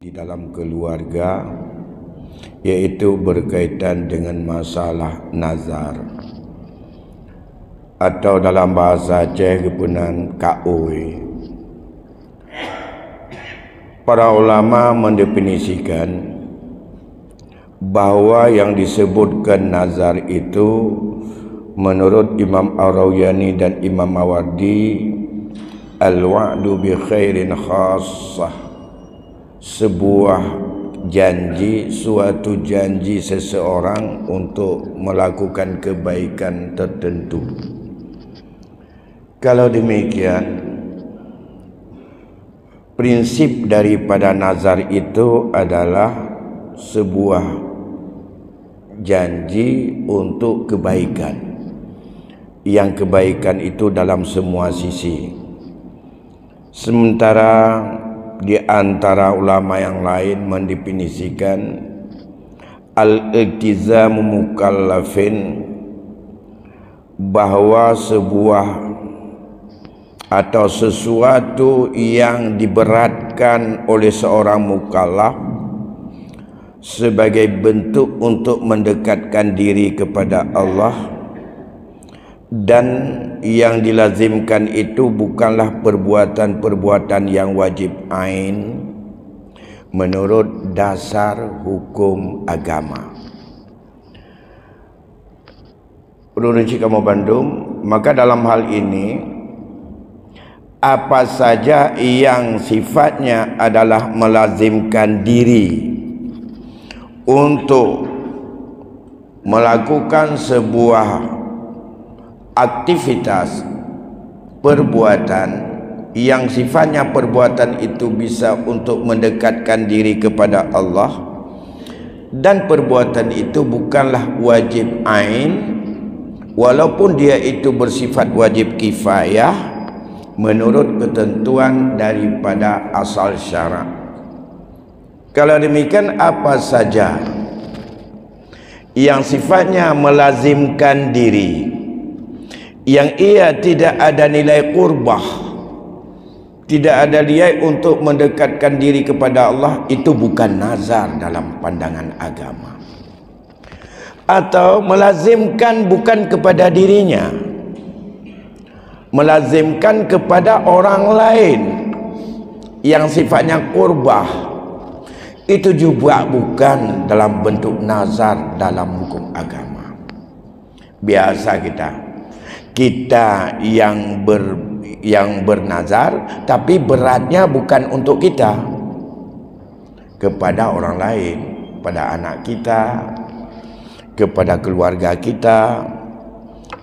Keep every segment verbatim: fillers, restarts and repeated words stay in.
dalam keluarga, yaitu berkaitan dengan masalah nazar, atau dalam bahasa Aceh geupeugah kaôi. Para ulama mendefinisikan bahwa yang disebutkan nazar itu, menurut Imam Ar-Rauyani dan Imam Mawardi, al-wa'du bi khairin khassah, sebuah janji, suatu janji seseorang untuk melakukan kebaikan tertentu. Kalau demikian, prinsip daripada nazar itu adalah sebuah janji untuk kebaikan. Yang kebaikan itu dalam semua sisi. Sementara di antara ulama yang lain mendefinisikan al-iltizamu mukallafin, bahwa sebuah atau sesuatu yang diberatkan oleh seorang mukallaf sebagai bentuk untuk mendekatkan diri kepada Allah, dan yang dilazimkan itu bukanlah perbuatan-perbuatan yang wajib ain menurut dasar hukum agama. Ulôn cit kamoe bandum, maka dalam hal ini, apa saja yang sifatnya adalah melazimkan diri untuk melakukan sebuah aktivitas perbuatan yang sifatnya perbuatan itu bisa untuk mendekatkan diri kepada Allah, dan perbuatan itu bukanlah wajib ain, walaupun dia itu bersifat wajib kifayah menurut ketentuan daripada asal syarak. Kalau demikian, apa saja yang sifatnya melazimkan diri, yang ia tidak ada nilai qurbah, tidak ada nilai untuk mendekatkan diri kepada Allah, itu bukan nazar dalam pandangan agama. Atau melazimkan bukan kepada dirinya, melazimkan kepada orang lain yang sifatnya qurbah, itu juga bukan dalam bentuk nazar dalam hukum agama. Biasa kita, kita yang ber-, yang bernazar, tapi beratnya bukan untuk kita, kepada orang lain, pada anak kita, kepada keluarga kita.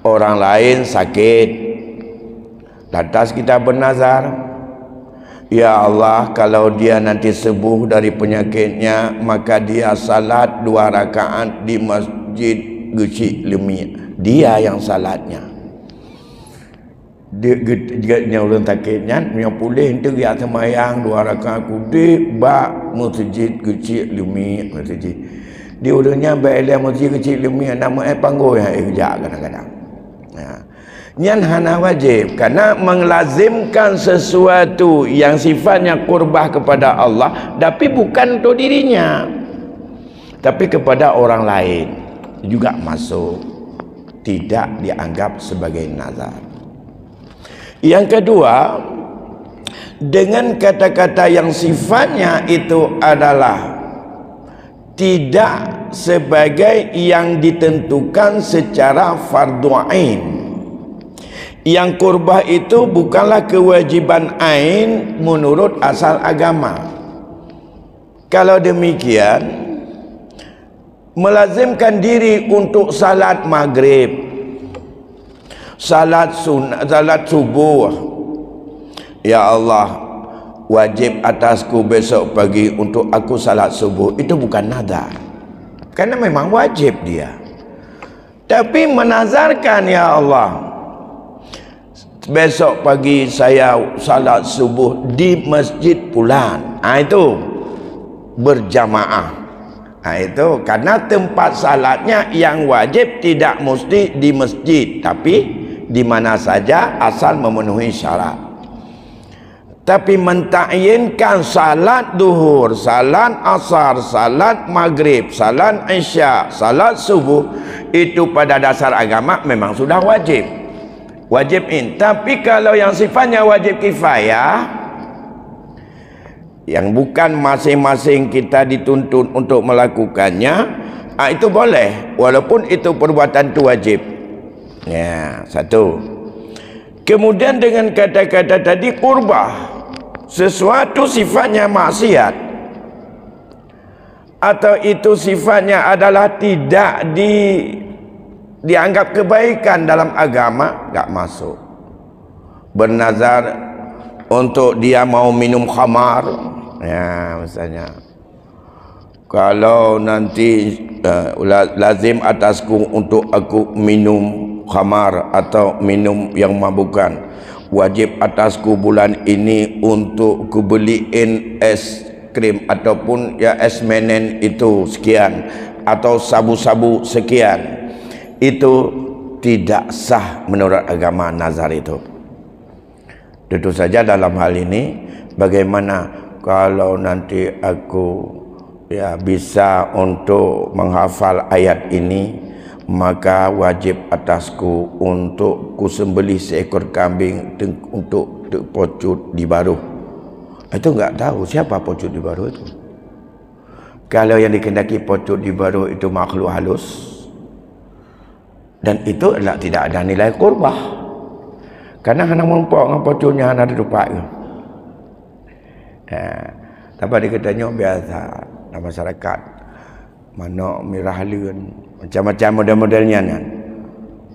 Orang lain sakit, lantas kita bernazar, "Ya Allah, kalau dia nanti sembuh dari penyakitnya, maka dia salat dua rakaat di masjid Geuchik Leumik." Dia yang salatnya. Di, ge-, ge-, nyang ulôn sakét nyan, meunyoe puléh, eunteuk geujak seumayang dua rakaat kudéh bak Meuseujid Geuchik Leumik, Meuseujid. Di ureueng nyan bak ilée Meuseujid Geuchik Leumik, na meu'èh panggôi han ék geujak kadang-kadang. Nah, nyan hana wajéb, karena melazimkan sesuatu yang sifatnya qurbah kepada Allah, tapi bukan untuk dirinya, tapi kepada orang lain juga masuk, tidak dianggap sebagai nazar. Yang kedua, dengan kata-kata yang sifatnya itu adalah tidak sebagai yang ditentukan secara fardu ain. Yang qurbah itu bukanlah kewajiban ain menurut asal agama. Kalau demikian, melazimkan diri untuk salat maghrib, salat sun-, salat subuh. "Ya Allah, wajib atasku besok pagi untuk aku salat subuh." Itu bukan nazar. Karena memang wajib dia. Tapi menazarkan, "Ya Allah, besok pagi saya salat subuh di masjid pulan." Ha, itu berjamaah. Ha, itu karena tempat salatnya yang wajib tidak mesti di masjid, tapi di mana saja asal memenuhi syarat. Tapi mentakyinkan salat duhur, salat asar, salat maghrib, salat isya, salat subuh, itu pada dasar agama memang sudah wajib. Wajib in. Tapi kalau yang sifatnya wajib kifayah, yang bukan masing-masing kita dituntut untuk melakukannya, ah, itu boleh, walaupun itu perbuatan itu wajib. Ya, satu. Kemudian dengan kata-kata tadi, qurbah, sesuatu sifatnya maksiat, atau itu sifatnya adalah tidak di, dianggap kebaikan dalam agama, nggak masuk. Bernazar untuk dia mau minum khamar, ya, misalnya, kalau nanti, eh, la-, lazim atasku untuk aku minum khamar atau minum yang mabukan, wajib atasku bulan ini untuk kubeliin es krim ataupun, ya, es menen itu sekian, atau sabu-sabu sekian. Itu tidak sah menurut agama nazar itu. Tentu saja dalam hal ini, bagaimana kalau nanti aku, ya, bisa untuk menghafal ayat ini, maka wajib atasku untuk kusembelih seekor kambing teng-, untuk teuk pocut di baroh. Itu nggak tahu siapa pocut di baroh itu. Kalau yang dikehendaki pocut di baroh itu makhluk halus, dan itu adalah tidak ada nilai qurbah. Karena hana meurumpok ngon pocut nyan, hana teutupat ke. Ha, tapi di kita nyoe biasa dalam masyarakat. Manok mirah leuen, macam-macam model-model nyan kan.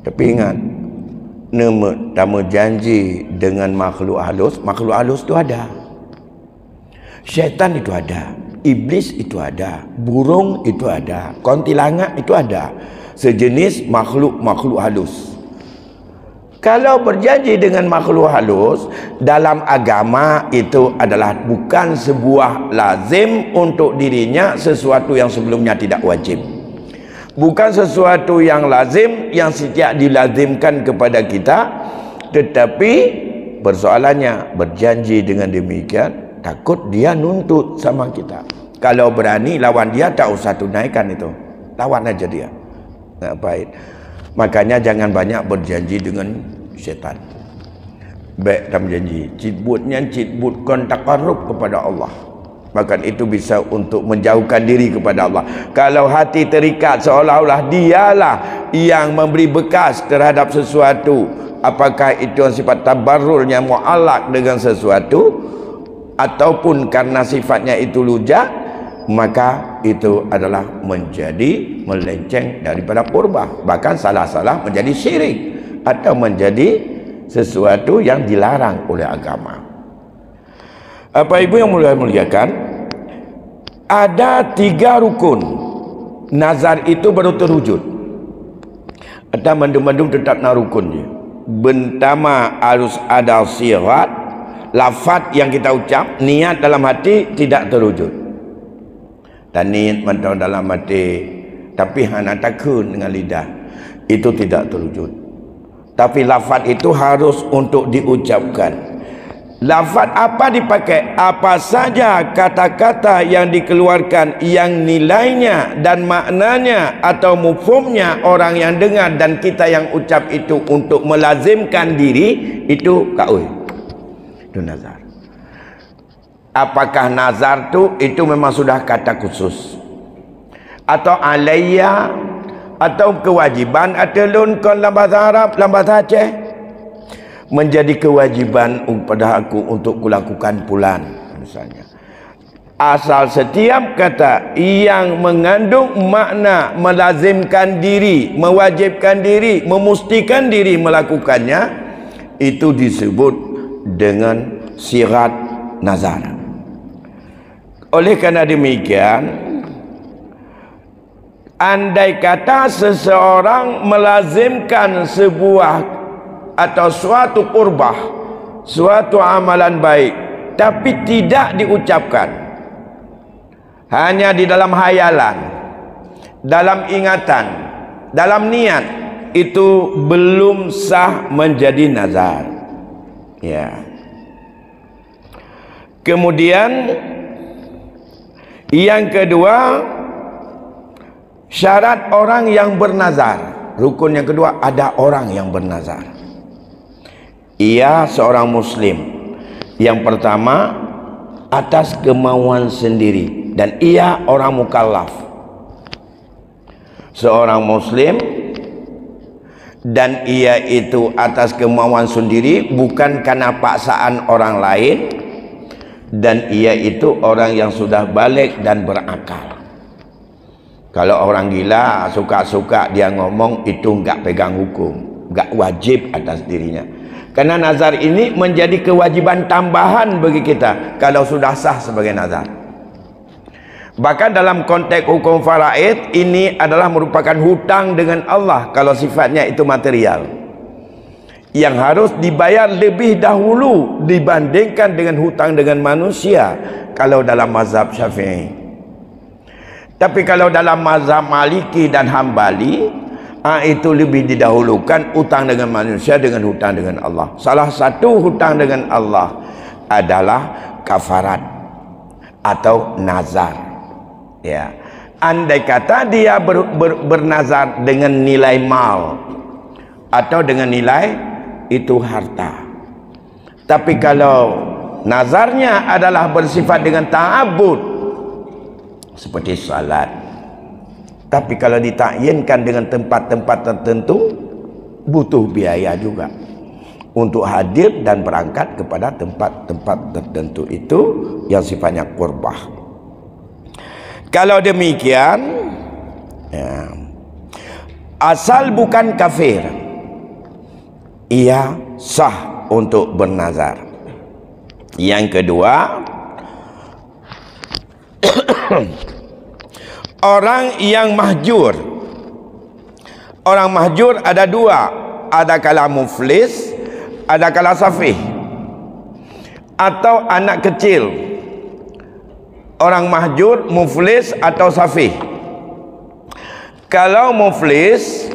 Tapi ingat, neumeut tameujanji dengan makhluk halus, makhluk halus tu ada. Syaitan itu ada, iblis itu ada, burung itu ada, kontilangat itu ada. Sejenis makhluk-makhluk halus. Kalau berjanji dengan makhluk halus, dalam agama itu adalah bukan sebuah lazim untuk dirinya sesuatu yang sebelumnya tidak wajib. Bukan sesuatu yang lazim yang setiap dilazimkan kepada kita, tetapi persoalannya berjanji dengan demikian, takut dia nuntut sama kita. Kalau berani lawan dia, tak usah tunaikan itu. Lawan aja dia. Nah, baik. Makanya jangan banyak berjanji dengan syaitan. Baik dalam janji. Cit buet nyan, cit buet kon takarub kepada Allah. Bahkan itu bisa untuk menjauhkan diri kepada Allah. Kalau hati terikat seolah-olah dialah yang memberi bekas terhadap sesuatu, apakah itu yang sifat tabarrur yang muallak dengan sesuatu, ataupun karena sifatnya itu lujak, maka itu adalah menjadi melenceng daripada qurbah, bahkan salah-salah menjadi syirik atau menjadi sesuatu yang dilarang oleh agama. Bapak Ibu yang mulia-muliakan, ada tiga rukun nazar itu baru terwujud. Ada mandum-mandum tetap na rukun je. Bentama harus ada sirat, lafaz yang kita ucap, niat dalam hati tidak terwujud. Dan niat mantong dalam hati, tapi hana takheun dengan lidah, itu tidak terwujud. Tapi lafaz itu harus untuk diucapkan. Lafaz apa dipakai? Apa saja kata-kata yang dikeluarkan yang nilainya dan maknanya atau mufhumnya orang yang dengar dan kita yang ucap itu untuk melazimkan diri, itu kaul. Itu nazar. Apakah nazar tu itu memang sudah kata khusus? Atau alayya, atau kewajiban atau lôn kon lam bahasa Arab, lam bahasa Aceh? Menjadi kewajiban pada aku untuk kulakukan pulan, misalnya. Asal setiap kata yang mengandung makna melazimkan diri, mewajibkan diri, memustikan diri melakukannya, itu disebut dengan sirat nazar. Oleh karena demikian, andai kata seseorang melazimkan sebuah atau suatu qurbah, suatu amalan baik, tapi tidak diucapkan, hanya di dalam hayalan, dalam ingatan, dalam niat, itu belum sah menjadi nazar. Ya. Kemudian, yang kedua, syarat orang yang bernazar. Rukun yang kedua, ada orang yang bernazar. Ia seorang muslim. Yang pertama, atas kemauan sendiri. Dan ia orang mukallaf. Seorang muslim, dan ia itu atas kemauan sendiri, bukan karena paksaan orang lain, dan ia itu orang yang sudah baligh dan berakal. Kalau orang gila, suka-suka dia ngomong, itu enggak pegang hukum, enggak wajib atas dirinya. Karena nazar ini menjadi kewajiban tambahan bagi kita kalau sudah sah sebagai nazar. Bahkan dalam konteks hukum faraid, ini adalah merupakan hutang dengan Allah kalau sifatnya itu material, yang harus dibayar lebih dahulu dibandingkan dengan hutang dengan manusia kalau dalam mazhab Syafi'i. Tapi kalau dalam mazhab Maliki dan Hambali, ah, itu lebih didahulukan utang dengan manusia dengan hutang dengan Allah. Salah satu hutang dengan Allah adalah kafarat atau nazar. Ya. Andai kata dia ber-, ber-, bernazar dengan nilai mal atau dengan nilai itu harta. Tapi kalau nazarnya adalah bersifat dengan ta'abbud, seperti salat. Tapi kalau ditakyinkan dengan tempat-tempat tertentu, butuh biaya juga untuk hadir dan berangkat kepada tempat-tempat tertentu itu yang sifatnya qurbah. Kalau demikian, ya, asal bukan kafir, ia sah untuk bernazar. Yang kedua, orang yang mahjur. Orang mahjur ada dua, ada kala muflis, ada kala safih. Atau anak kecil. Orang mahjur, muflis atau safih. Kalau muflis,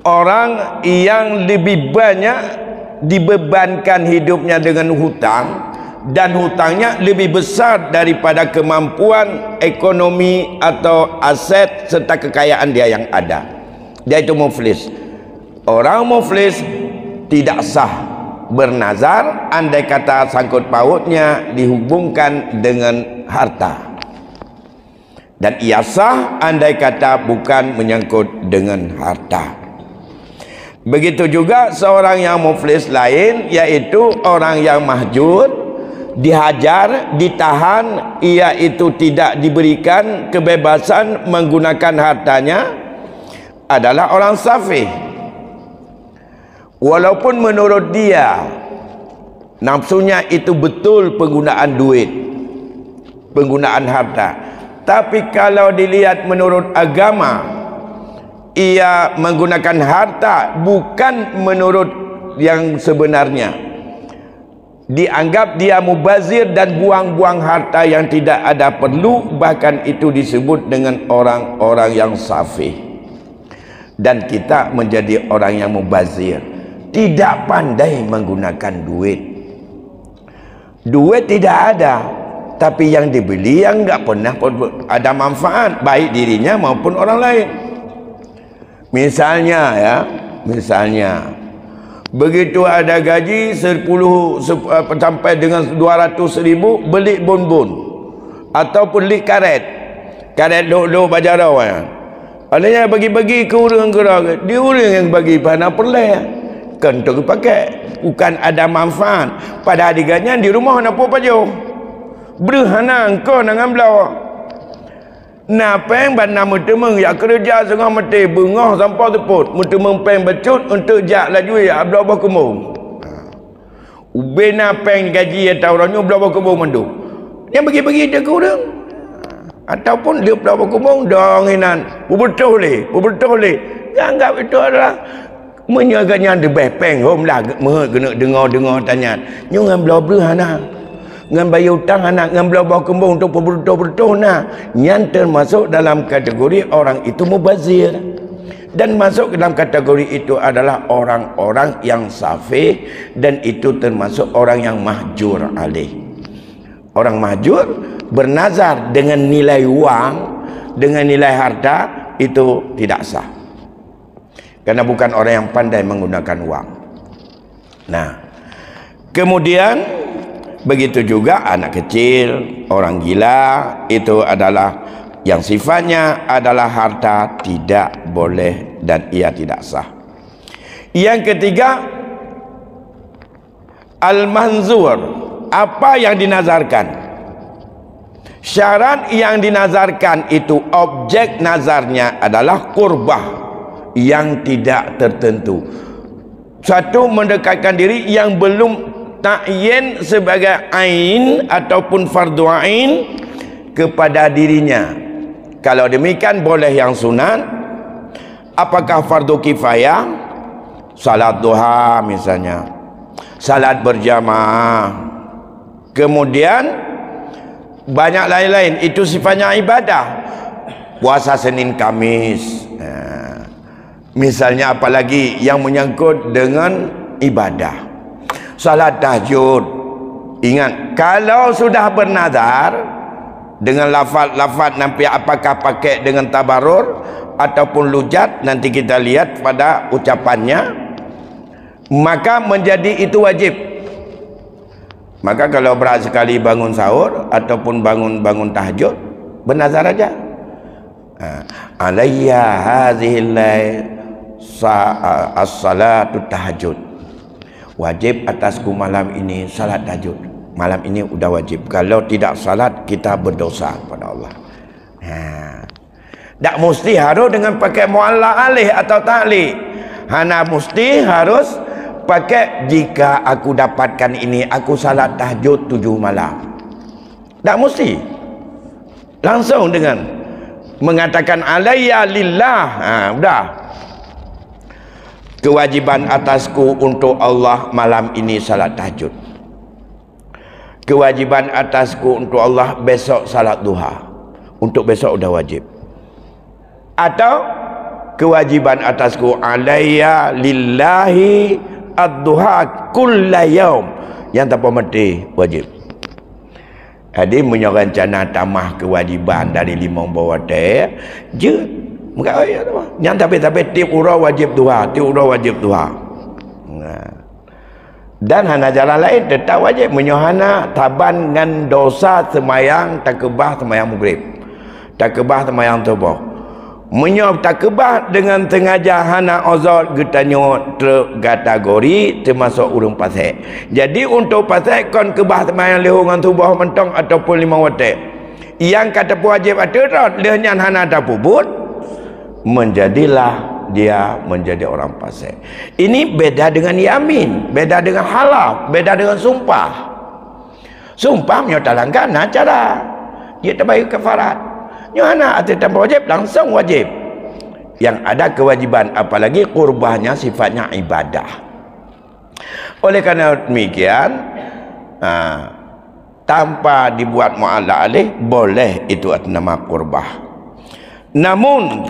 orang yang lebih banyak dibebankan hidupnya dengan hutang, dan hutangnya lebih besar daripada kemampuan ekonomi atau aset serta kekayaan dia yang ada. Dia itu muflis. Orang muflis tidak sah bernazar andai kata sangkut pautnya dihubungkan dengan harta. Dan ia sah andai kata bukan menyangkut dengan harta. Begitu juga seorang yang muflis lain, yaitu orang yang mahjur, dihajar, ditahan, iaitu tidak diberikan kebebasan menggunakan hartanya, adalah orang safih. Walaupun menurut dia, nafsunya itu betul penggunaan duit, penggunaan harta. Tapi kalau dilihat menurut agama, ia menggunakan harta bukan menurut yang sebenarnya. Dianggap dia mubazir dan buang-buang harta yang tidak ada perlu, bahkan itu disebut dengan orang-orang yang safih. Dan kita menjadi orang yang mubazir, tidak pandai menggunakan duit. Duit tidak ada, tapi yang dibeli yang enggak pernah ada manfaat, baik dirinya maupun orang lain. Misalnya, ya, misalnya, begitu ada gaji sepuluh, sep-, eh, sampai dengan dua ratus ribu, beli bonbon ataupun li karet. Karet lhok-lhok bak jaroe, ya. Ada yang bagi-bagi keu ureuëng keudroe, di ureuëng nyang bagi hana peureulée. Kon untuk geupakée, bukan ada manfaat. Padahal di gobnyan di rumoh na peue pajoh. Breuh hana, engkau na ngon bloe. Na péng ban na meuteumeung jak keureuja singoh maté, beungoh sampoe seupôt, meuteumeung péng bacut untuk jak laju jak bloe boh keumbong. Ubé na péng gaji atau uroe nyoe bloe boh keumbong mandum. Nyang bagi-bagi teuh keu ureuëng. Ataupun lheueh bloe boh keumbong dong inan, peubeutôh lé, peubeutôh lé. Dianggap itu adalah Meunyoe gobnyan leubeh péng hom lah meuheuet keuneuk deungoe-deungoe tanyan, nyoe ngon bloe breuh hana, ngon bayeue utang hana, ngon bloe boh keumbong untuk peubeutôh-beutôh na, nyan teumasok dalam kategori orang itu mubazir. Dan masuk dalam kategori itu adalah orang-orang yang safih, dan itu termasuk orang yang mahjur alaih. Orang mahjur bernazar dengan nilai wang, dengan nilai harta, itu tidak sah. Karena bukan orang yang pandai menggunakan wang. Nah, kemudian begitu juga anak kecil, orang gila, itu adalah yang sifatnya adalah harta, tidak boleh dan ia tidak sah. Yang ketiga, al-manzur, apa yang dinazarkan. Syarat yang dinazarkan itu, objek nazarnya adalah kurbah yang tidak tertentu. Satu, mendekatkan diri yang belum ta'yin sebagai ain ataupun fardu ain kepada dirinya. Kalau demikian, boleh yang sunat. Apakah fardu kifayah? Salat duha misalnya. Salat berjamaah. Kemudian, banyak lain-lain. Itu sifatnya ibadah. Puasa Senin Kamis. Nah, misalnya, apalagi yang menyangkut dengan ibadah. Salat tahajud. Ingat, kalau sudah bernazar dengan lafaz-lafaz, nanti apakah pakai dengan tabarur ataupun lujat, nanti kita lihat pada ucapannya, maka menjadi itu wajib. Maka kalau berat sekali bangun sahur ataupun bangun-bangun tahajud, bernazar aja. Ha, alayya hazihil lail sa-, as-salatu tahajud. Wajib atasku malam ini salat tahajud. Malam ini udah wajib. Kalau tidak salat, kita berdosa kepada Allah. Ha. Tak mesti harus dengan pakai mu'allaq alih atau ta'liq. Hana mesti harus pakai, "Jika aku dapatkan ini, aku salat tahajud tujuh malam." Tak mesti. Langsung dengan mengatakan, "Alayya lillah." Ha, udah. Kewajiban atasku untuk Allah malam ini salat tahajud. Kewajiban atasku untuk Allah besok salat duha. Untuk besok udah wajib. Atau kewajiban atasku, "Alayya lillahi ad-duha kulla yaum." Nyang tapeumeutih wajib. Jadi, meunyoe rencana tamah kewajiban dari limong boh watée, jeuet. Meuka-, nyang tapi-tapi tiep uroe wajib duha, tiep uroe wajib duha. Nah. Dan hana jalan laén, teutap wajéb. Meunyoe hana, saban ngon dosa seumayang takeubah seumayang Maghrib, takeubah seumayang Suboh. Meunyoe takeubah deungon sengaja hana uzur, geutanyoe trok kategori teumasok ureuëng pasék. Jadi, untuk pasék kon keubah seumayang leuhô ngon Suboh mantong ataupun limong watée. Nyang ka tapeuwajéb ateueh droe, lheueh nyan hana tapeubuet, menjadilah dia menjadi orang fasik. Ini beda dengan yamin, beda dengan halaf, beda dengan sumpah. Sumpah meunyoe talanggar na cara, jeuet tabayeue kafarat. Nyoe hana ateueh tanpa wajéb, langsung wajéb. Yang ada kewajiban, apalagi kurbahnya sifatnya ibadah. Oleh karena demikian, ha, tanpa dibuat mu'allaq alih, boleh itu atas nama kurbah. Namun,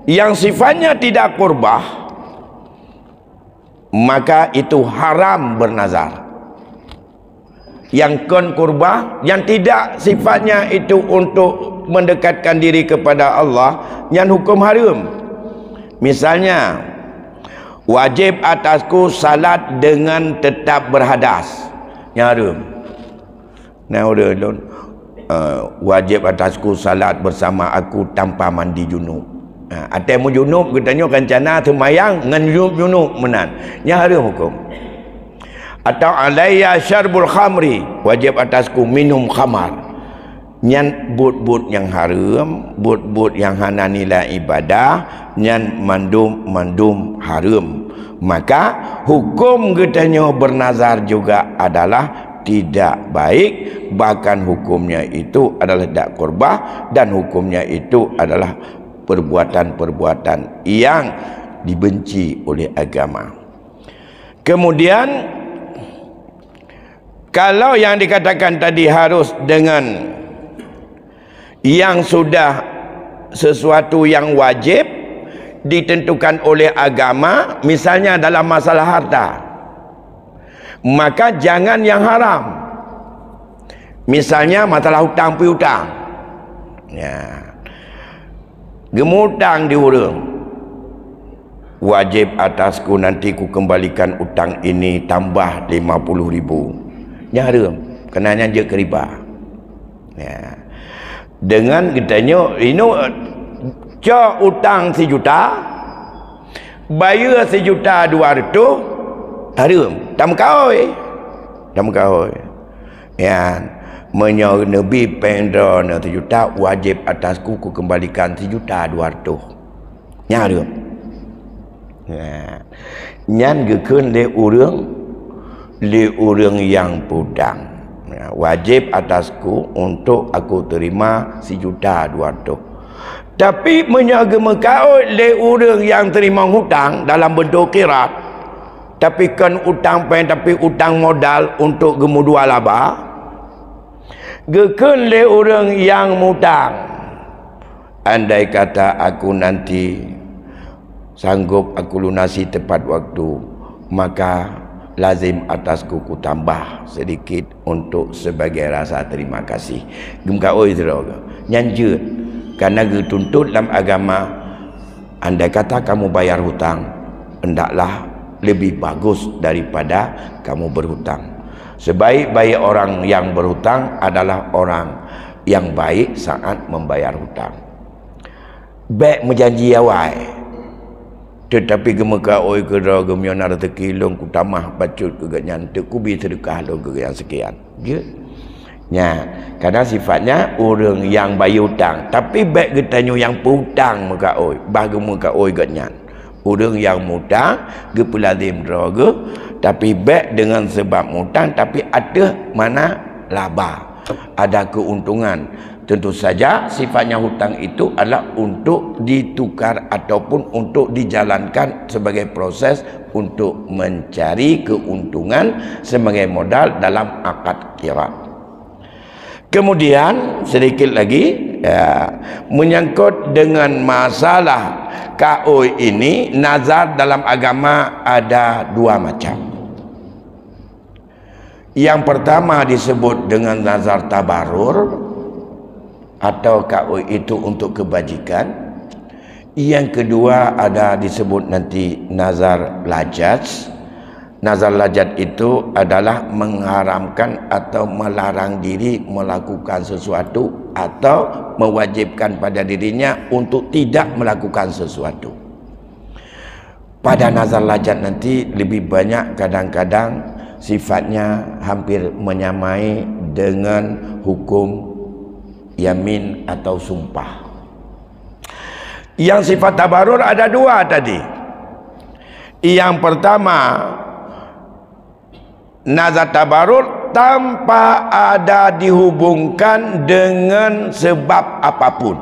yang sifatnya tidak kurbah, maka itu haram bernazar. Yang kon kurbah, yang tidak sifatnya itu untuk mendekatkan diri kepada Allah, nyan hukum haram. Misalnya, wajib atasku salat dengan tetap berhadas. Nyan haram. Nah, udah lôn, eh, wajib atasku salat bersama aku tanpa mandi junub. Ha, até meujunub geutanyoe rencana seumayang ngon junub-junub meunan. Nyan haram hukum. Atau alayya syarbul khamri, wajib atasku minum khamar. Nyan buet-buet nyang hareuem, buet-buet nyang hana nilai ibadah, nyan mandum-mandum hareuem. Maka, hukum geutanyoe beunazar juga adalah tidak baik, bahkan hukumnya itu adalah tidak kurbah dan hukumnya itu adalah perbuatan-perbuatan yang dibenci oleh agama. Kemudian, kalau yang dikatakan tadi harus dengan yang sudah sesuatu yang wajib ditentukan oleh agama, misalnya dalam masalah harta, maka jangan yang haram. Misalnya masalah hutang piutang. Ya. Geumutang di ureuëng. Wajib atasku nanti kukembalikan utang ini tambah lima puluh ribu. Nyan hareuem, keureuna nyan jeuet keu riba. Ya. Dengan geutanyoe, inoe, cok utang sijuta, bayeue sijuta dua reutôh, hareuem, tameukaôi. Tameukaôi. Nyan, meunyoe neubi péng droeneuh sijuta, wajib atasku kukembalikan sijuta dua reutôh. Nyan hareuem. Nah, nyan geukheun lé ureuëng, lé ureuëng nyang peutang. Nah, wajib atasku untuk aku terima sijuta dua reutôh. Tapi meunyoe geumeukaôi lé ureuëng nyang teurimong hutang dalam bentuk qiradh, tapi kon utang péng, tapi utang modal untuk geumeuduah laba, geukheun lé ureuëng nyang mutang, andai kata aku nanti sanggup aku lunasi tepat waktu, maka lazim atasku kutambah sedikit untuk sebagai rasa terima kasih. Geumeukaôi sidroe, nyan jeuet, karena geutuntut lam agama, andai kata kamu bayar hutang, hendaklah lebih bagus daripada kamu berhutang. Sebaik-baik orang yang berhutang adalah orang yang baik saat membayar hutang. Bék meujanji awai, teutapi geumeukaôi keudroe geuh, meunyoe na rezeki lôn kutamah bacut keu gobnyan, teuk kubi seudeukah lôn keu gobnyan sekian. Jeuet. Nyan, kadang sifatnya ureuëng nyang bayeue utang, tapi bék geutanyoe nyang peutang meukaôi, bah geumeukaôi gobnyan. Ureuëng nyang mutang geupeulazem droe geuh, tapi bék deungon seubab mutang, tapi ateueh mana laba, ada keuntungan. Tentu saja sifatnya hutang itu adalah untuk ditukar ataupun untuk dijalankan sebagai proses untuk mencari keuntungan sebagai modal dalam akad qiradh. Kemudian sedikit lagi, ya, menyangkut dengan masalah kaôi ini, nazar dalam agama ada dua macam. Yang pertama disebut dengan nazar tabarur atau kaôi itu untuk kebajikan. Yang kedua ada disebut nanti nazar lajaj. Nazar lajat itu adalah mengharamkan atau melarang diri melakukan sesuatu atau mewajibkan pada dirinya untuk tidak melakukan sesuatu. Pada nazar lajat nanti lebih banyak kadang-kadang sifatnya hampir menyamai dengan hukum yamin atau sumpah. Yang sifat tabarur ada dua tadi. Yang pertama, nazar tabarur tanpa ada dihubungkan dengan sebab apapun,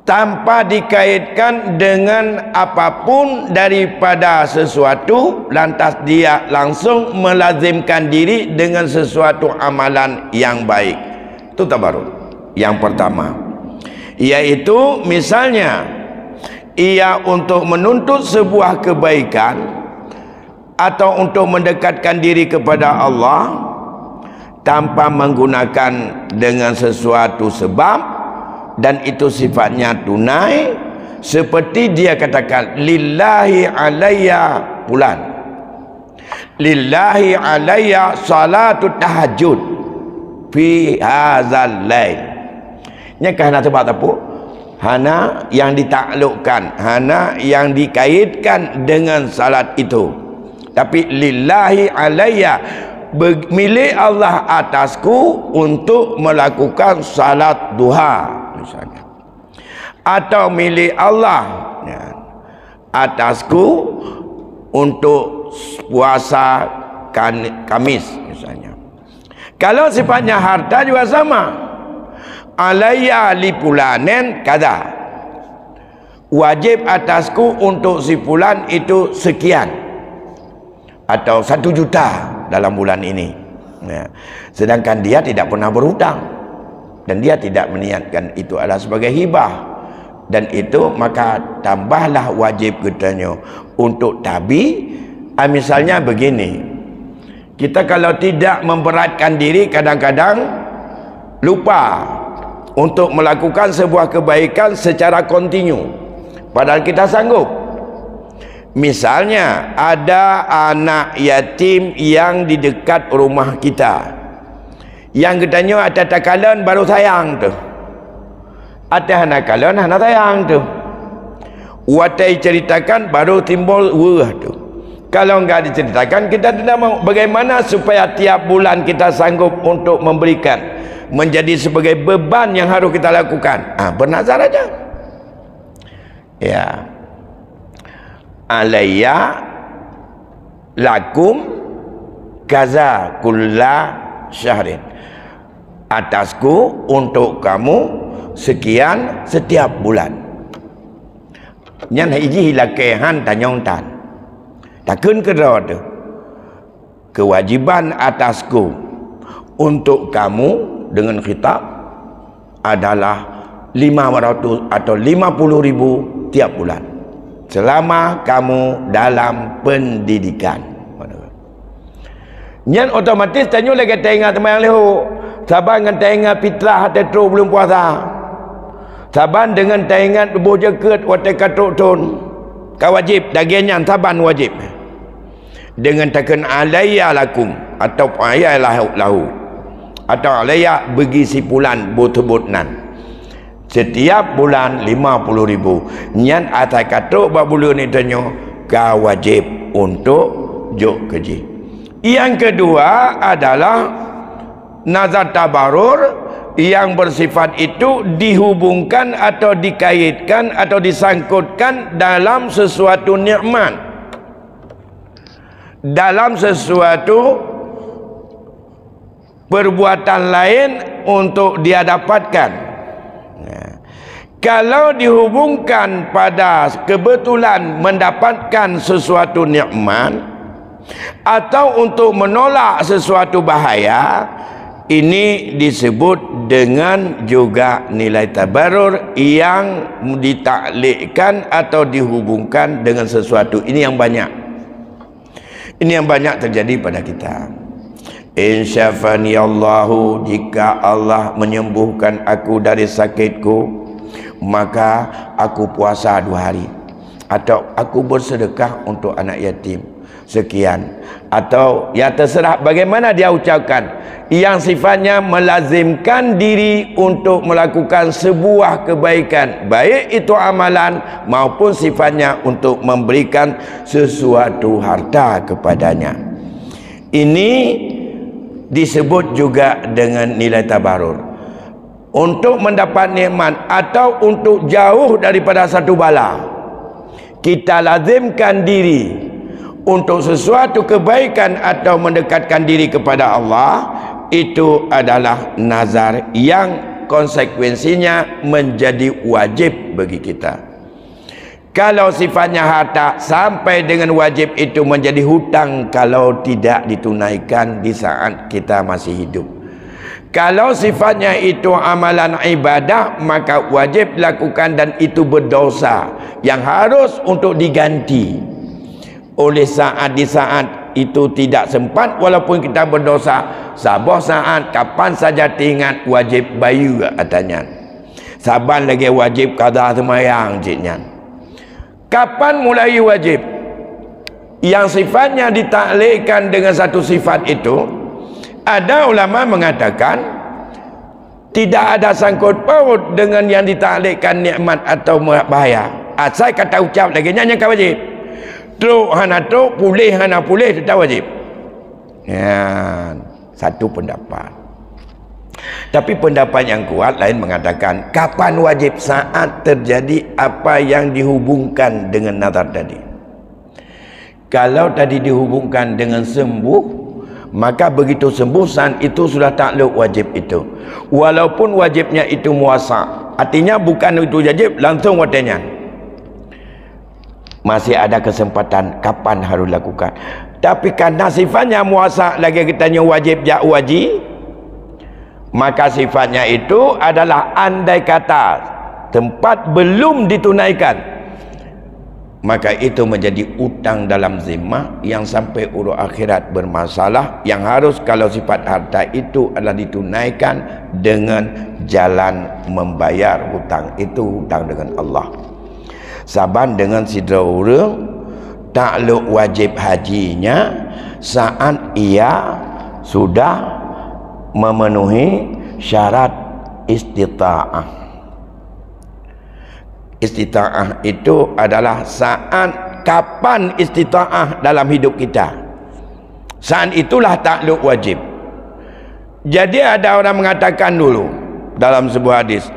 tanpa dikaitkan dengan apapun daripada sesuatu, lantas dia langsung melazimkan diri dengan sesuatu amalan yang baik. Itu tabarur. Yang pertama, yaitu misalnya ia untuk menuntut sebuah kebaikan atau untuk mendekatkan diri kepada Allah tanpa menggunakan dengan sesuatu sebab, dan itu sifatnya tunai, seperti dia katakan, "Lillahi alayya fulan." Lillahi alayya salatu tahajud fi hazal lail. Nyan ka hana sebab teupeu. Hana yang ditaklukkan, hana yang dikaitkan dengan salat itu. Tapi lillahi alayya, be-, milik Allah atasku untuk melakukan salat duha, misalnya. Atau milik Allah, ya, atasku untuk puasa kan-, Kamis, misalnya. Kalau sifatnya harta juga sama. Alayya li fulanin kada. Wajib atasku untuk si fulan itu sekian. Atau satu juta dalam bulan ini. Ya. Sedangkan dia tidak pernah berhutang. Dan dia tidak meniatkan itu adalah sebagai hibah. Dan itu maka tambahlah wajib geutanyoe untuk tabi. Ah, misalnya begini. Kita kalau tidak memberatkan diri, kadang-kadang lupa untuk melakukan sebuah kebaikan secara kontinu, padahal kita sanggup. Misalnya, ada anak yatim yang di dekat rumah kita. Nyang geutanyoe ata takalon baru sayang teuh. Ata hana kalon hana sayang teuh. Watée diceritakan baru timbul weueh teuh. Kalau enggak diceritakan, kita tidak mau. Bagaimana supaya tiap bulan kita sanggup untuk memberikan, menjadi sebagai beban yang harus kita lakukan? Ah, bernazar aja. Ya. Alayya lakum kaza kulla syahrin. Atasku untuk kamu sekian setiap bulan. Nyan iji lakée han tanyong tan. Takheun keudroe teuh. Kewajiban atasku untuk kamu dengan khitab adalah lima ratus atau lima puluh ribu tiap bulan selama kamu dalam pendidikan. Nyan otomatis tanyoe lagée taingat seumayang leuhô, saban ngon taingat fitrah watée trok buleuen puasa, saban deungon taingat boh jeukeut watée ka trok thon. Ka wajéb, lagée nyan saban wajéb. Deungon takheun alayya lakum atau alayya lahu, lahu, atau alayya bagi si pulan, buet-buet nan. Setiap bulan lima puluh ribu. Nyan asai ka trok bak buleuen nyoe ka wajéb untuk jok keu jih. Yang kedua adalah nazar tabarur yang bersifat itu dihubungkan atau dikaitkan atau disangkutkan dalam sesuatu nikmat, dalam sesuatu perbuatan lain untuk dia dapatkan. Nah, kalau dihubungkan pada kebetulan mendapatkan sesuatu nikmat atau untuk menolak sesuatu bahaya, ini disebut dengan juga nilai tabarur yang ditaklekkan atau dihubungkan dengan sesuatu. Ini yang banyak. Ini yang banyak terjadi pada kita. In syafani Allahu, jika Allah menyembuhkan aku dari sakitku, maka aku puasa dua hari. Atau aku bersedekah untuk anak yatim, sekian. Atau ya terserah bagaimana dia ucapkan. Yang sifatnya melazimkan diri untuk melakukan sebuah kebaikan, baik itu amalan maupun sifatnya untuk memberikan sesuatu harta kepadanya. Ini disebut juga dengan nilai tabarur. Untuk mendapat nikmat atau untuk jauh daripada satu bala, kita lazimkan diri untuk sesuatu kebaikan atau mendekatkan diri kepada Allah, itu adalah nazar yang konsekuensinya menjadi wajib bagi kita. Kalau sifatnya harta, sampai dengan wajib itu menjadi hutang kalau tidak ditunaikan di saat kita masih hidup. Kalau sifatnya itu amalan ibadah, maka wajib lakukan dan itu berdosa yang harus untuk diganti. Oleh saat di saat itu tidak sempat, walaupun kita berdosa, saboh saat kapan saja teuingat wajib bayeue ata nyan. Saban lagée wajib qadha seumayang cit nyan. Kapan mulai wajib? Yang sifatnya ditaklekkan dengan satu sifat itu, ada ulama mengatakan tidak ada sangkut paut dengan yang ditaklekkan nikmat atau bahaya. Asai kata ucap lagée nyan nyang ka wajib. Trok hana trok, puléh hana puléh, tetap wajib. Nyan satu pendapat. Tapi pendapat yang kuat lain mengatakan, kapan wajib? Saat terjadi apa yang dihubungkan dengan nazar tadi. Kalau tadi dihubungkan dengan sembuh, maka begitu sembuh saat itu sudah takluk wajib itu. Walaupun wajibnya itu muasa, artinya bukan itu wajib langsung watée nyan. Masih ada kesempatan kapan harus lakukan. Tapi karena sifatnya muasa lagée geutanyoe wajib jak u haji, maka sifatnya itu adalah andai kata sempat belum ditunaikan, Maka itu menjadi utang dalam zimmah yang sampai uroe akhirat bermasalah, yang harus kalau sifat harta itu adalah ditunaikan dengan jalan membayar hutang itu, hutang dengan Allah. Saban dengan sidroe ureuëng taklok wajib hajinya saat ia sudah memenuhi syarat istita'ah. Istita'ah itu adalah saat kapan istita'ah dalam hidup kita. Saat itulah taklok wajib. Jadi ada orang mengatakan dulu dalam sebuah hadis,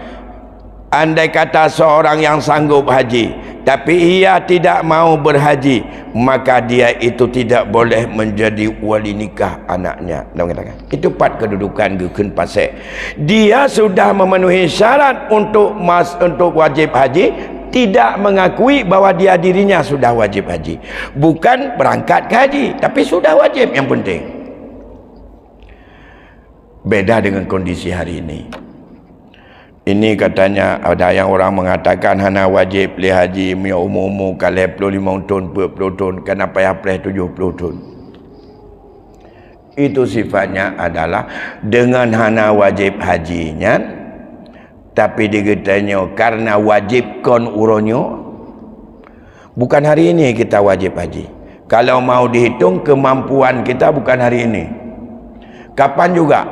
andai kata seorang yang sanggup haji, tapi ia tidak mau berhaji, maka dia itu tidak boleh menjadi wali nikah anaknya. Dia mengatakan, itu pat kedudukan geukheun pasek. Dia sudah memenuhi syarat untuk mas, untuk wajib haji, tidak mengakui bahwa dia dirinya sudah wajib haji. Bukan berangkat ke haji, tapi sudah wajib yang penting. Beda dengan kondisi hari ini. Ini katanya ada yang orang mengatakan hana wajib lé haji meunyoe umu-umu ka lhée ploh limong thon, peuet ploh thon, ka na payah preh tujoh ploh thon. Itu sifatnya adalah dengan hana wajib haji nyan, tapi digeutanyoe karena wajib kon uroe nyoe, bukan hari ini kita wajib haji. Kalau mau dihitung kemampuan kita bukan hari ini. Kapan juga?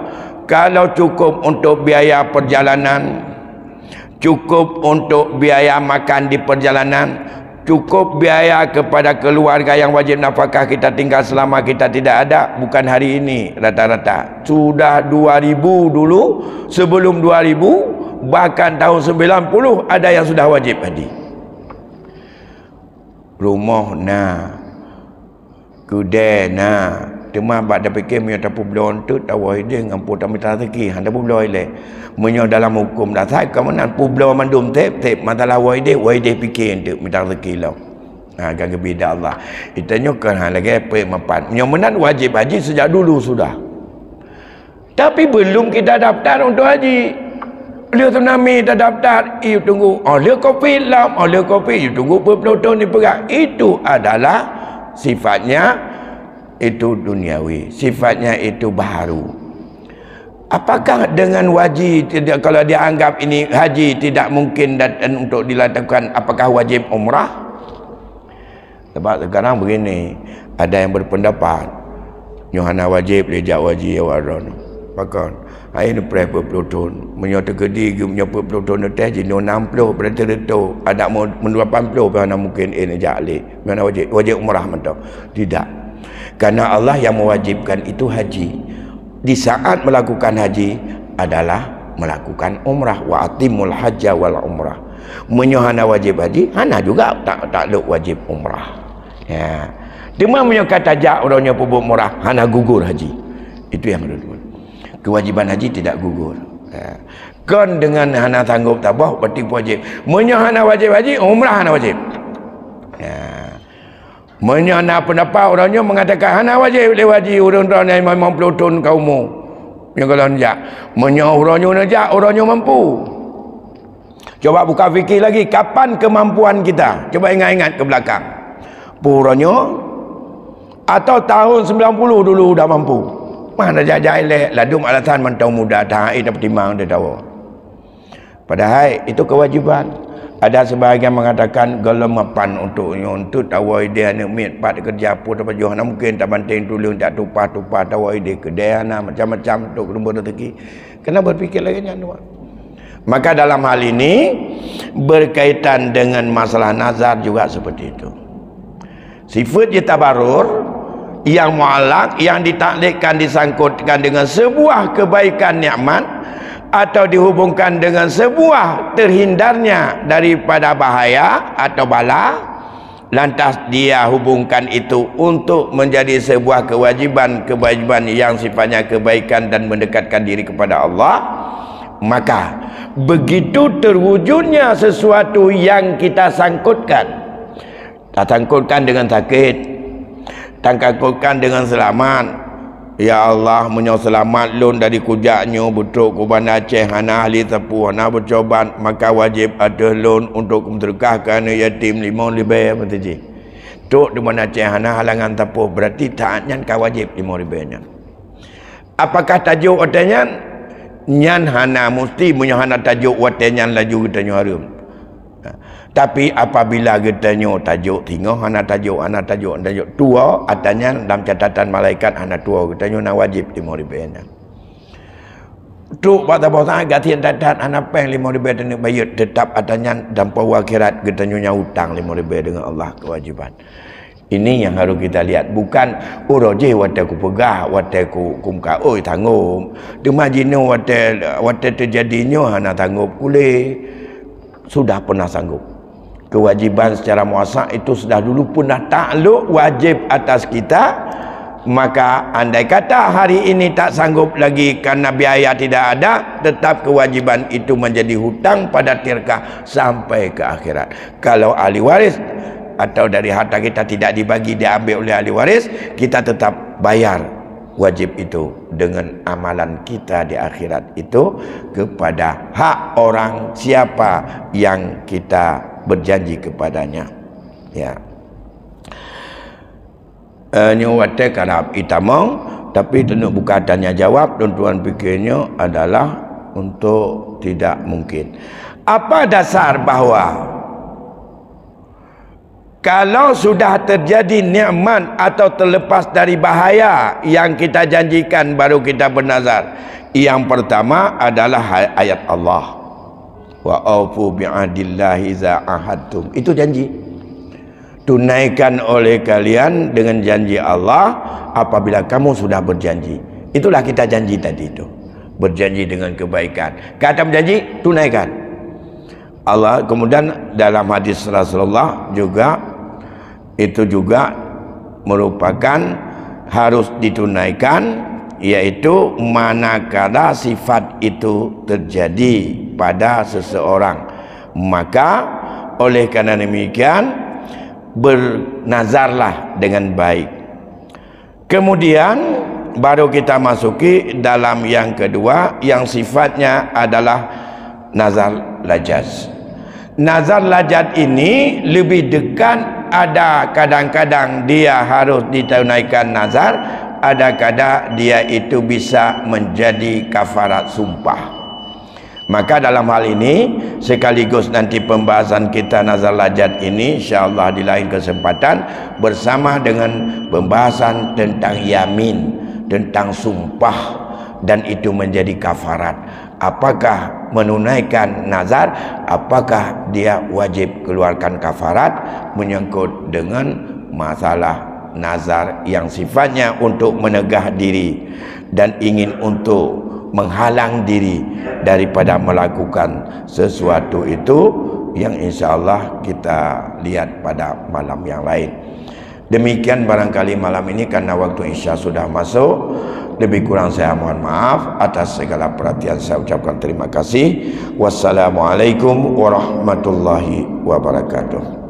Kalau cukup untuk biaya perjalanan, cukup untuk biaya makan di perjalanan, cukup biaya kepada keluarga yang wajib nafkah kita tinggal selama kita tidak ada, bukan hari ini rata-rata. Sudah dua ribu dulu, sebelum dua ribu, bahkan tahun sembilan puluh ada yang sudah wajib haji. Rumoh na, keudée na, teuma bak tapike meunyoe tapeubloe eunteuk tawoe ideh ngon po tamita rezeki, hana tapeubloe ilée. Meunyoe dalam huköm dasar ka meunan peubloe mandum teb-teb, masalah woe ideh, woe ideh pike eunteuk mita rezeki lom. Ha, ka geubida Allah. Itanyoe kon ha lagée peuet mapan. Meunyoe meunan wajib haji sejak dulu sudah. Tapi belum kita daftar untuk haji. Lheueh tsunami tadaftar, i tunggu. Oh, lheueh covid lam, oh, lheueh covid, i tunggu peuet ploh thon dipeugah. Itu adalah sifatnya itu duniawi, sifatnya itu baharu. Apakah dengan haji tidak, kalau dianggap ini haji tidak mungkin dat-, untuk dilakukan, apakah wajib umrah? Sebab sekarang begini, ada yang berpendapat, nyoe hana wajib lé jak haji awak droeneuh. Pakon? Hai neupreh peuet ploh thon. Meunyoe teukeudi geuh meunyoe peuet ploh thon neuteh jinoe nam ploh, berarti reutôh. Adak meu-, meu lapan ploh pih hana mungkin, eh, neujak lé. Hana wajib, wajib umrah mantong. Tidak. Karena Allah yang mewajibkan itu haji. Di saat melakukan haji adalah melakukan umrah. Wa atimul hajja wal umrah. Meunyoe hana wajib haji, hana juga tak, taklok wajib umrah. Ya. Teuma meunyoe ka tajak uroe nyoe peubuet umrah, hana gugur haji. Itu yang kedua. Kewajiban haji tidak gugur. Ya. Kon dengan hana sanggup taboh, berarti wajib. Meunyoe hana wajib haji, umrah hana wajib. Ya. Meunyoe na pendapat uroe nyoe mengatakan hana wajib lé haji ureuëng droeneuh nyang limong ploh thon ka umu. Nyoe kalau neujak. Meunyoe uroe nyoe neujak, uroe nyoe mampu. Coba buka fikir lagi, kapan kemampuan kita? Coba ingat-ingat ke belakang. Peue uroe nyoe? Atau tahun sembilan puluh dulu dah mampu? Mana jajai lé, ladum alasan mantong muda, tahi tapeutimang teuh tawoe. Padahai itu kewajiban. Ada sebahagian mengatakan golom mapan untuk nyoe, untuk tawoe ideh aneuëk miet pat keureuja peue tapajoh, hana mungkin tabanteng tuleueng jak tupah-tupah tawoe ideh keudeh hana macam-macam untuk keureubeuen rezeki. Kena berpikir lagi nyan dua. Maka dalam hal ini berkaitan dengan masalah nazar juga seperti itu. Sifat jitabarur yang mu'allak yang ditaklekkan disangkutkan dengan sebuah kebaikan nikmat atau dihubungkan dengan sebuah terhindarnya daripada bahaya atau bala, lantas dia hubungkan itu untuk menjadi sebuah kewajiban-kewajiban yang sifatnya kebaikan dan mendekatkan diri kepada Allah, maka begitu terwujudnya sesuatu yang kita sangkutkan, tasangkutkan dengan sakit, tasangkutkan dengan selamat, "Ya Allah, meunyoe seulamat lôn dari kujak nyoe, beutrok keu Banda Aceh, hana ahli sapeue, hana beucobat, maka wajéb ateueh lôn untuk meuseudeukah keu aneuk yatim limong ribée meuseujid." Trok di Banda Aceh hana halangan sapeue, berarti saat nyan ka wajéb limong ribée nyan. Apakah tajok watée nyan? Nyan hana musti, meunyoe hana tajok watée nyan laju geutanyoe hareuem. Tapi apabila geutanyoe tajok singoh, hana tajok, hana tajok, hana tajok, tuwoe, ata nyan lam catatan malaikat hana tuwoe, geutanyoe na wajéb limong ribée nyan. Trok bak saboh saát gasien that-that hana péng limong ribée taneuk bayeue, teutap ata nyan dalam peue akhirat geutanyoe nyang utang limong ribée deungon Allah kewajiban. Ini yang harus kita lihat. Bukan, "Oh, roh jih watée kupeugah, watée ku, kumeukaôi tanggop. Teuma jinoe watée, watée teujadi nyoe hana tanggop kulé." Sudah pernah sanggup. Kewajiban secara muasak itu sudah dulu pernah takluk wajib atas kita. Maka andai kata hari ini tak sanggup lagi karena biaya tidak ada, tetap kewajiban itu menjadi hutang pada tirkah sampai ke akhirat. Kalau ahli waris atau dari harta kita tidak dibagi, diambil oleh ahli waris, kita tetap bayar wajib itu dengan amalan kita di akhirat itu kepada hak orang siapa yang kita berjanji kepadanya. Ya. Eh, nyoe watée karab itamong, tapi teungoh buka tanya jawab, dan tuan pikir nyoe adalah untuk tidak mungkin. Apa dasar bahwa kalau sudah terjadi nikmat atau terlepas dari bahaya yang kita janjikan, baru kita bernazar. Yang pertama adalah ha-, ayat Allah. "Wa aufu bi'ahdillahi iza ahadtum." Itu janji. Tunaikan oleh kalian dengan janji Allah apabila kamu sudah berjanji. Itulah kita janji tadi itu. Berjanji dengan kebaikan. Kata berjanji, tunaikan. Allah, kemudian dalam hadis Rasulullah juga, itu juga merupakan harus ditunaikan, yaitu manakala sifat itu terjadi pada seseorang, maka oleh karena demikian, bernazarlah dengan baik. Kemudian, baru kita masuki dalam yang kedua, yang sifatnya adalah nazar lajaz. Nazar lajaz ini lebih dekat, ada kadang-kadang dia harus ditunaikan nazar, ada kadang dia itu bisa menjadi kafarat sumpah. Maka dalam hal ini, sekaligus nanti pembahasan kita nazar lajaz ini, insya Allah di lain kesempatan, bersama dengan pembahasan tentang yamin, tentang sumpah, dan itu menjadi kafarat. Apakah menunaikan nazar, apakah dia wajib keluarkan kafarat menyangkut dengan masalah nazar yang sifatnya untuk menegah diri dan ingin untuk menghalang diri daripada melakukan sesuatu itu, yang insya Allah kita lihat pada malam yang lain. Demikian barangkali malam ini, karena waktu Isya sudah masuk. Lebih kurang saya mohon maaf. Atas segala perhatian saya ucapkan terima kasih. Wassalamualaikum warahmatullahi wabarakatuh.